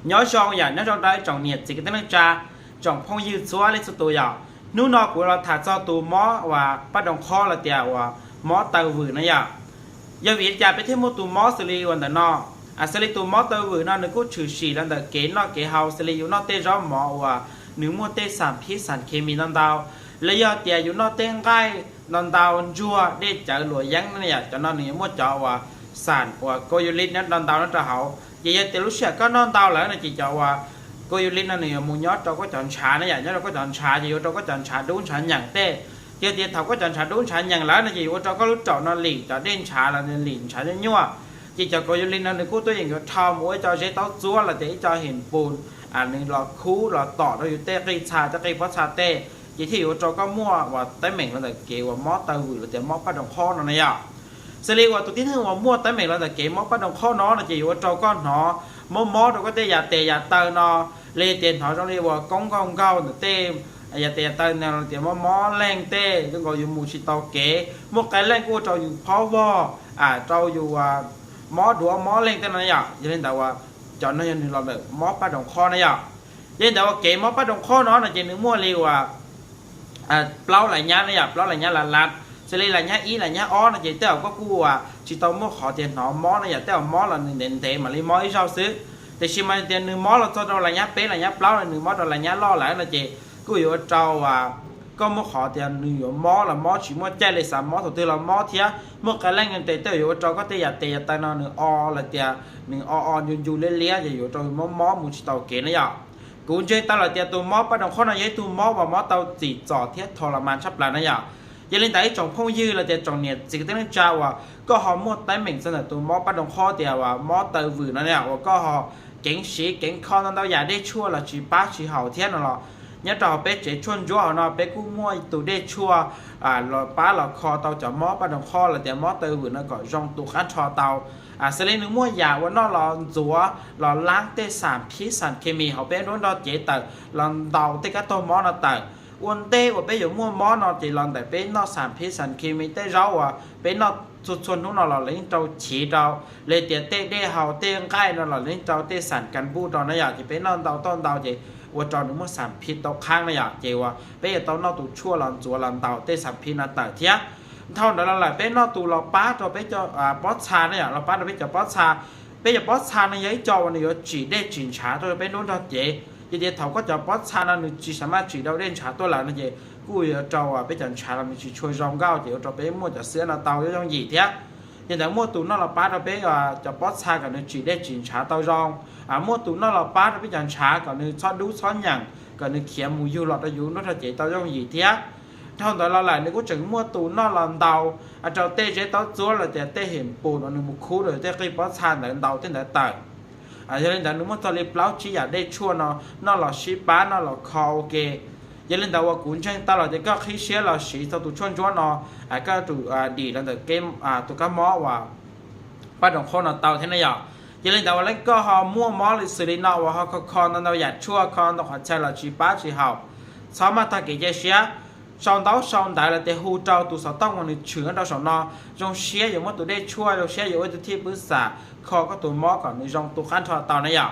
Nyob zoo yom, nyob zoo rau ib tsoom niam txiv kwv tij neej tsa, tsoom phooj ywg txhua leej txhua tus yom. Hnub no kuv los tham txog tus mob uas paj doog qhob los tias uas mob taw vwm no yom. Yog vim li cas peb thiaj muaj tus mob xws li uas ntawm no? Xws li tus mob taw vwm no nws kuj tshwm sim los ntawm kev noj kev haus, xws li yus noj tej zaub mov uas nws muaj tej xam phib xam khes mis ntau ntau, los yog tias yus noj tej nqaij ntau ntau, ntsuag, dej cawv, luam yeeb no yom, cov no nws yuav muaj cov uas xam uas kau yu li no ntau ntau no rau hauv. Ces yog tias lub sij hawm koj noj ntau lawm no ces cov uas kau yu li no nws yuav mus nyob rau koj cov ntshav na yom, nyob rau koj cov ntshav ces yuav ua rau koj cov ntshav dub ntshav nyeem tej. Ces yog tias thaum koj cov ntshav dub ntshav nyeem lawm no ces yuav ua rau koj lub raum no lim cov dej ntshav los lim ntshav nyuaj nyuaj. Ces cov kau yu li no nws kuj tuaj yeem yuav dhau mus ua ib co zeb taub txuab los tias ib co hem pus, nws los khub los tom rau yus tej qij txha tej qij pob txha tej, ces thiaj yuav ua rau koj muaj uas teeb meem los ntawm kev uas mob taw vwm los tias mob paj doog qhob no na yom. Xws li uas tus tib neeg uas muaj teeb meem los ntawm kev mob paj doog qhob no no ces yuav ua rau koj hnov mob mob rau koj tej yam tes yam taw no, li tias hnov zoo li uas koob nkaug nkaug ntawm tej yam tes yam taw no los tias mob mob leeg tej, zoo nkaus yus mus tsis tau kev, muaj qee leej kuj ua rau yus phob vog, rau yus mob duav mob leeg tej no yom. Yog li ntawd uas cov no yog nws los ntawm mob paj doog qhob na yom. Yog li ntawd uas kev mob paj doog qhob no no ces nws muaj li uas plaub las nyab na yom, plaub las nyab las las. Xws li las nyab ib las nyab ob no ces tej zaum koj kuj uas tsis tau muaj qhov tias hnov mob no yom, tej zaum mob los nws ntev ntev mam li mob ib zaug xwb. Tiam sis mas tias nws mob los txog rau las nyab peb las nyab plaub los nws mob rau las nyab loj lawm no ces kuj yuav ua rau uas koj muaj qhov tias nws yuav mob los mob tsis muaj caij li xav mob thaum twg los mob thiab. Muaj qee leej ntes tej zaum yuav ua rau koj tej yam tes yam taw no nws o los tias nws o o ncu ncu liab liab ces yuav rau mob mob mus tsis tau kev na yom. Kuv ntseeg tau lawm tias tus mob paj doog qhob no yog ib tug mob uas mob tau txim txom thiab tho los mas tshaj plaws na yom. Yog li ntawd ib tsoom phooj ywg los tias tsoom niam txiv kwv tij neej tsa uas koj ho muaj teeb meem txog ntawm tus mob paj doog qhob tias uas mob taw vwm no na, uas koj ho keev siv keev kho ntau ntau yam dej tshuaj los tsis pab tsis haum thiab no los, nyob rau hauv peb tsev tshuaj ntsuab hauv no peb kuj muaj tus dej tshuaj los pab los kho tau cov mob paj doog qhob los tias mob taw vwm no kom zoo tu qab nrho tau. Xws li nws muaj yam uas noj los ntxuav los laab tej xam phib xam khes mis hauv peb nruab nrog cev tawm los ntaus tej kab taug mob no tawm. Ua ntej uas peb yuav muaj mob no ces los ntawm peb noj xam phib xam khes mis tej zaub uas peb noj txhua txhua hnub no los yeej rau chiv rau, li tias tej dej haus tej nqaij no los yeej rau tej xam kas npuj rau na yom. Ces peb noj ntau tau ntau ces ua rau nws muaj xam phib tau qhaab na yom, ces uas peb yuav tau noj tus tshuaj los ntxuav los ntaus tej xam phib no tawm thiab. Dhau ntawd los lawm peb noj tus los pab rau peb cov pob txha na yom, los pab rau peb cov pob txha. Peb cov pob txha no yog ib co uas nws yuav tsim dej tsim ntshav tuaj rau peb nruab nrog cev. Ces tias thaum koj cov pob txha no nws tsis xav maj tsim rau dej ntshav tuaj lawm no ces kuj yuav rau peb cov ntshav los nws tsis tshua zoo nkauj ces ua rau peb muaj cov xwb no tau yooj yooj yim thiab. Ces ntawd muaj tus noj los pab rau peb cov pob txha kom nws tsim dej tsim ntshav tau zoo, muaj tus noj los pab rau peb cov ntshav kom nws txhob dub txhob nyeem, kom nws khiav mus yug los rau yus nruab nrog cev tau yooj yim thiab. Dhau ntawd los lawm nws kuj tseem muaj tus noj los ntaus rau tej zeb taub txuab los tias tej hem pus no nws mus khub rau tej qij pob txha ntawd ntaus tej ntawd tawm. Yog li ntawd nws muaj txog li plaub tsib yam dej tshuaj no noj los sib pab noj los kho ua ke. Yog li ntawd uas kuv ntseeg tau los tias koj qhib siab los siv txog tus tshuaj ntsuab no, koj tus dim los ntawm tus kab mob uas paj doog qhob no tau thiab na yom. Yog li ntawd uas leej koj ho muaj mob li xws li no uas ho kho kho ntau ntau yam tshuaj kho ntau qhov chaw los tsis pab tsis haum, txhob maj tag kev cia siab. Sau ntaub sau ntawv los tias hu rau tus xov tooj uas nws tshwm rau saum no, zoo siab yuav muab tus dej tshuaj, zoo siab yuav ua ib tug thij pwb xam kho koj tus mob kom nws zoo tu qab nrho tau na yom.